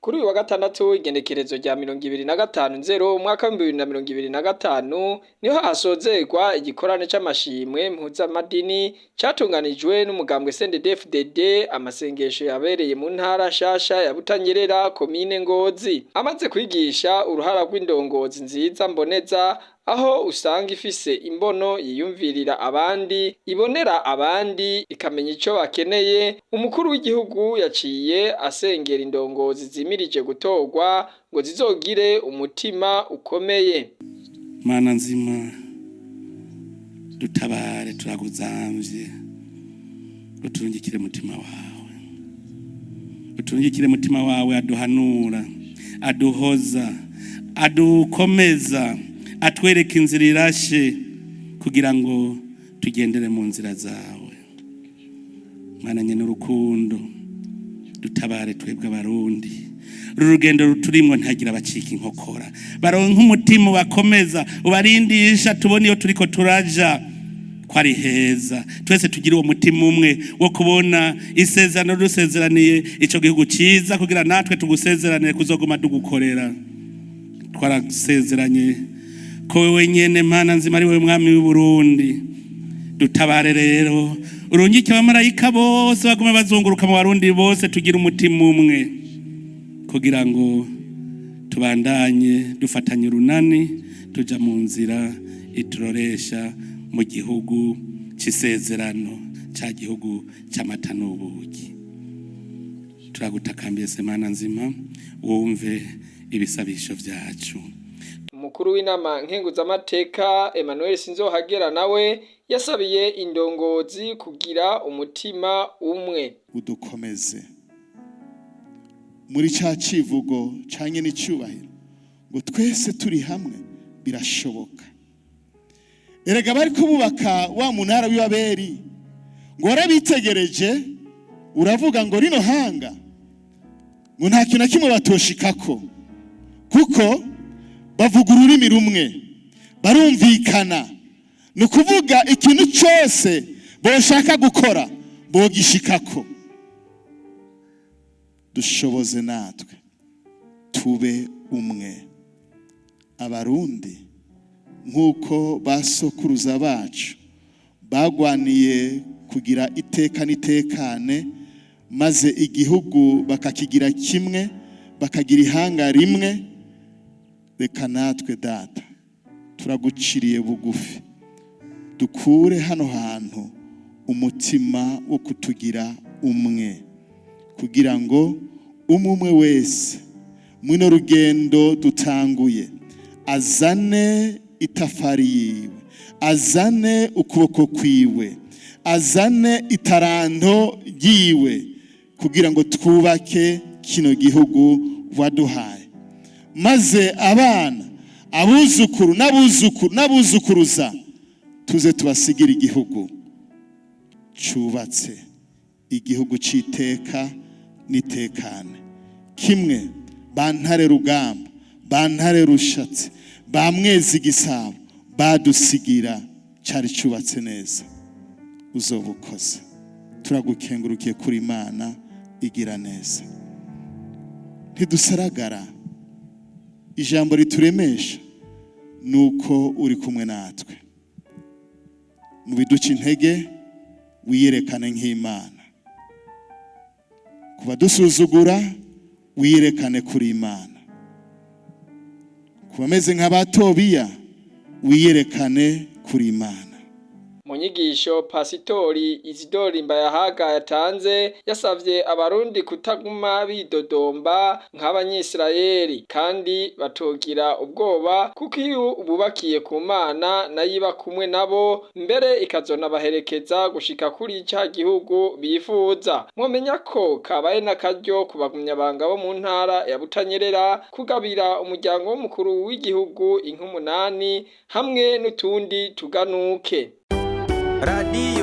Kuri uyu wa gatandatu, igenekerezo rya 25 nzero umwaka w'2025, niho hasozerwa igikorane c'amashimwe mpuzamadini catunganijwe n'umugambwe CNDD-FDD. Amasengesho yabereye mu ntara nshasha ya Butanyerera, komine Ngozi. Amaze kwigisha uruhara rw'indongozi nziza mboneza, aho usanga ifise imbono, yiyumvirira abandi, ibonera abandi, ikamenya ico bakeneye, umukuru w'igihugu yaciye asengera indongozi zimirije gutorwa ngo zizogire umutima ukomeye. Mana nzima, dutabare, turaguzamvye, uturungikire mutima wawe, uturungikire mutima wawe aduhanura, aduhoza, adukomeza, atwereka inzira irashe kugira ngo tugendere mu nzira zawe. Mana nyene urukundo, dutabare twebwe Abarundi. Uru rugendo ruturimwo, ntagira abacika inkokora, baronka umutima ubakomeza, ubarindisha, tubone iyo turiko turaja ko ari heza. Twese tugire uwo mutima umwe wo kubona isezerano dusezeraniye ico gihugu ciza, kugira natwe tugusezeranire kuzoguma tugukorera. Twarasezeranye ko wewe nyene, Mana nzima, ari wewe mwami w'i Burundi. Dutabare rero, urungike abamarayika bose bagume bazunguruka mu Barundi bose, tugire umutima umwe kugira ngo tubandanye dufatanye urunani, tuja mu nzira ituroresha mu gihugu c'isezerano, ca gihugu c'amata n'ubuki. Turagutakambiye se, Mana nzima, wumve ibisabisho vyacu. Umukuru w'inama nkenguzamateka Emmanuel Sinzohagera nawe yasabiye indongozi kugira umutima umwe. Udukomeze muri ca civugo canye n'icyubahiro ngo twese turi hamwe birashoboka. Erega bari kububaka wa munara w'Ibaberi, ngo warabitegereje uravuga ngo rino hanga ngo nta kintu na kimwe batoshikako, kuko bavuga ururimi rumwe, barumvikana. Ni ukuvuga ikintu cyose boshaka gukora bogishikako. Dushoboze natwe tube umwe, Abarundi, nk'uko basokuruza bacu bagwaniye kugira iteka n'itekane, maze igihugu bakakigira kimwe, bakagira ihanga rimwe. Reka natwe, Data, turaguciriye bugufi, dukure hano hantu umutima wo kutugira umwe, kugira ngo umwe umwe wese mwino rugendo dutanguye azane itafari yiwe, azane ukuboko kwiwe, azane itaranto ryiwe, kugira ngo twubake kino gihugu waduhaye, maze abana, abuzukuru n'abuzukuru n'abuzukuruza tuze tubasigire igihugu cubatse, igihugu c'iteka n'itekane, kimwe ba Ntare Rugamba, ba Ntare Rushatsi, ba Mwezi Gisabo badusigira, cari cubatse neza. Uzoba ukoze. Turagukengurukiye kuri Imana igira neza. Ntidusaragara. Ijambo rituremesha nuko uri kumwe natwe. Mu biduca intege wiyerekane nk'Imana, ku badusuzugura wiyerekane kuri Imana, ku bameze nk'Abatobiya wiyerekane kuri Imana. Mu nyigisho Pasitori Isidori Mbayahaga yatanze, yasavye Abarundi kutaguma bidodomba nk'Abanyisirayeli, kandi batogira ubwoba, kuko iyo bubakiye ku Mana nayo iba kumwe nabo, mbere ikazonabaherekeza gushika kuri ca gihugu bifuza. Mwomenya ko kabaye n'akaryo ku bagumyabanga bo mu ntara ya Butanyerera kugabira umuryango w'umukuru w'igihugu inka 8 hamwe n'utundi tuganuke. Radiyo.